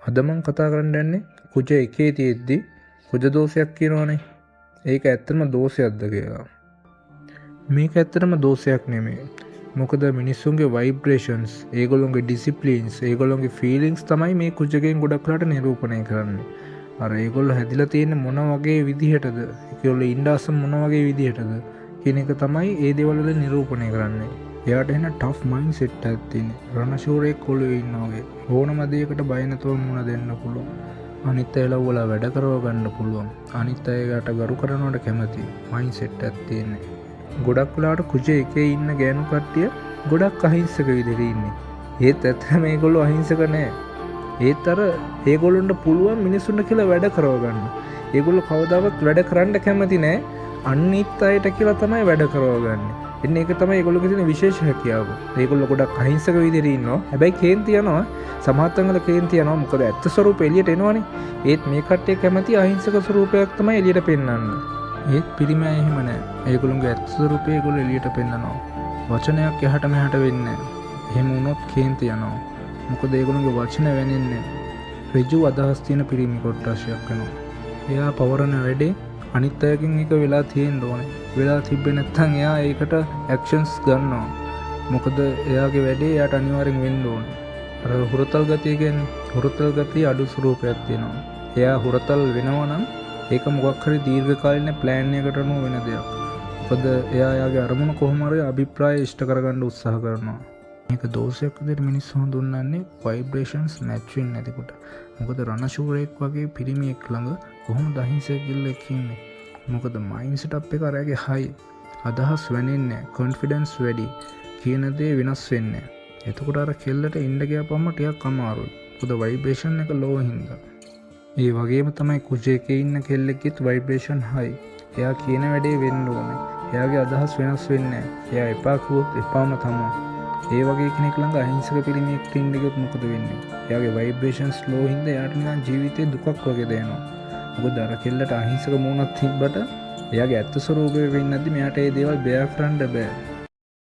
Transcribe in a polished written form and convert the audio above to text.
අද මං කතා කරන්න යන්නේ කුජ එකේ තියෙද්දි කුජ දෝෂයක් කියනවනේ. ඒක ඇත්තටම දෝෂයක්ද කියලා. මේක ඇත්තටම දෝෂයක් නෙමෙයි. මොකද මිනිස්සුන්ගේ වයිබ්‍රේෂන්ස්, ඒගොල්ලොන්ගේ ඩිසිප්ලින්ස්, ඒගොල්ලොන්ගේ ෆීලිංස් තමයි මේ කුජකයෙන් ගොඩක් වෙලාට නිරූපණය කරන්නේ. අර ඒගොල්ලෝ හැදිලා තියෙන්නේ මොන වගේ විදිහටද, ඒගොල්ලෝ ඉන්න ආස මොන වගේ විදිහටද කියන එක තමයි ඒ දේවල් වලින් නිරූපණය කරන්නේ. එයාට එන ටෆ් මයින්ඩ් සෙට් එකක් තියෙන්නේ. රණශූරයෙක් ඔළුවේ ඉන්නා වගේ. ඕනම දෙයකට බය නැතුව මුණ දෙන්න පුළුවන්. අනිත් අය ලව්වලා වැඩ කරව ගන්න පුළුවන්. අනිත් අයකට ගරු කරනවට කැමති මයින්ඩ් සෙට් එකක් තියෙන්නේ. ගොඩක් වෙලාවට කුජ එකේ ඉන්න ගෑනු කට්ටිය ගොඩක් අහිංසක විදිහට ඉන්නේ. ඒත් ඇත්තටම මේගොල්ලෝ අහිංසක නෑ. ඒත් අර ඒගොල්ලොන්ට පුළුවන් මිනිස්සුන්ට කියලා වැඩ කරව ගන්න. ඒගොල්ලෝ කවදාවත් වැඩ කරන්න කැමති නෑ. අනිත් අයට කියලා තමයි වැඩ කරව ගන්න. එන්න ඒක තමයි ඒගොල්ලෝගේ තියෙන විශේෂ හැකියාව. ඒගොල්ලෝ ගොඩක් අහිංසක විදිහට ඉන්නවා. හැබැයි කේන්ති යනවා. සමහර තැන්වල කේන්ති යනවා. මොකද ඇත්ත ස්වරූප එළියට එනවනේ. ඒත් මේ කට්ටිය කැමති අහිංසක ස්වරූපයක් තමයි එළියට පෙන්වන්න. ඒත් පිරිමි අය එහෙම නෑ. ඒගොල්ලෝගේ ඇත්ත ස්වරූපය ඒගොල්ලෝ එළියට පෙන්නනවා. වචනයක් එහාට මෙහාට වෙන්නේ නෑ. එහෙම වුණොත් කේන්ති යනවා. මොකද ඒගොල්ලෝගේ වචන වැනෙන්නේ නෑ. ඍජු අදහස් තියෙන පිරිමි කොට්ටාශයක් වෙනවා. එයා පවරන වැඩේ අනිත් අයගෙන් එක වෙලා තියෙන්න ඕනේ. වෙලා තිබ්බේ නැත්නම් එයා ඒකට ඇක්ෂන්ස් ගන්නවා. මොකද එයාගේ වැඩේ එයාට අනිවාර්යෙන් වෙන්න ඕනේ. අර හුරතල් ගතිය කියන්නේ හුරතල් ගතිය අඩු ස්වරූපයක් තියෙනවා. එයා හුරතල් වෙනවා නම් ඒක මොකක් හරි දීර්ඝකාලීන ප්ලෑන් එකකට අනුව වෙන දෙයක්. මොකද එයා එයාගේ අරමුණ කොහොම හරි අභිප්‍රාය ඉෂ්ට කරගන්න උත්සාහ කරනවා. මේක දෝෂයක් විදිහට මිනිස්සු හඳුන්වන්නේ වයිබ්‍රේෂන්ස් මැච් වෙන්නේ නැතිකොට. මොකද රණශූරයෙක් වගේ පිරිමියෙක් ළඟ කොහොමද අහිංසක කෙල්ලෙක් ඉන්නේ? මොකද මයින්ඩ් සෙටප් එක අරයාගේ හයි. අදහස් වැනෙන්නේ නැහැ, කොන්ෆිඩන්ස් වැඩි, කියන දේ වෙනස් වෙන්නේ නැහැ. එතකොට අර කෙල්ලට ඉන්න ගියාපම ටිකක් අමාරුයි. මොකද වයිබ්‍රේෂන් එක ලෝ හින්දා. ඒ වගේම තමයි කුජ එකේ ඉන්න කෙල්ලෙක්ගෙත් වයිබ්‍රේෂන් හයි. එයා කියන වැඩේ වෙන්න ඕනේ. එයාගේ අදහස් වෙනස් වෙන්නේ නැහැ. එයා එපා කිව්වොත් එපාම තමයි. ඒ වගේ කෙනෙක් ළඟ අහිංසක පිරිමියෙක් ඉන්න ගියොත් මොකද වෙන්නේ? එයාගේ වයිබ්‍රේෂන්ස් ලෝ හින්දා එයාට නිකන් ජීවිතේ දුකක් වගේ දැනෙනවා. මොකද අර කෙල්ලට අහිංසක මූණක් තිබ්බට එයාගේ ඇත්ත ස්වරූපය වෙන්නේ නැද්දි මෙයාට ඒ දේවල් බෙයා කරන්න බෑ.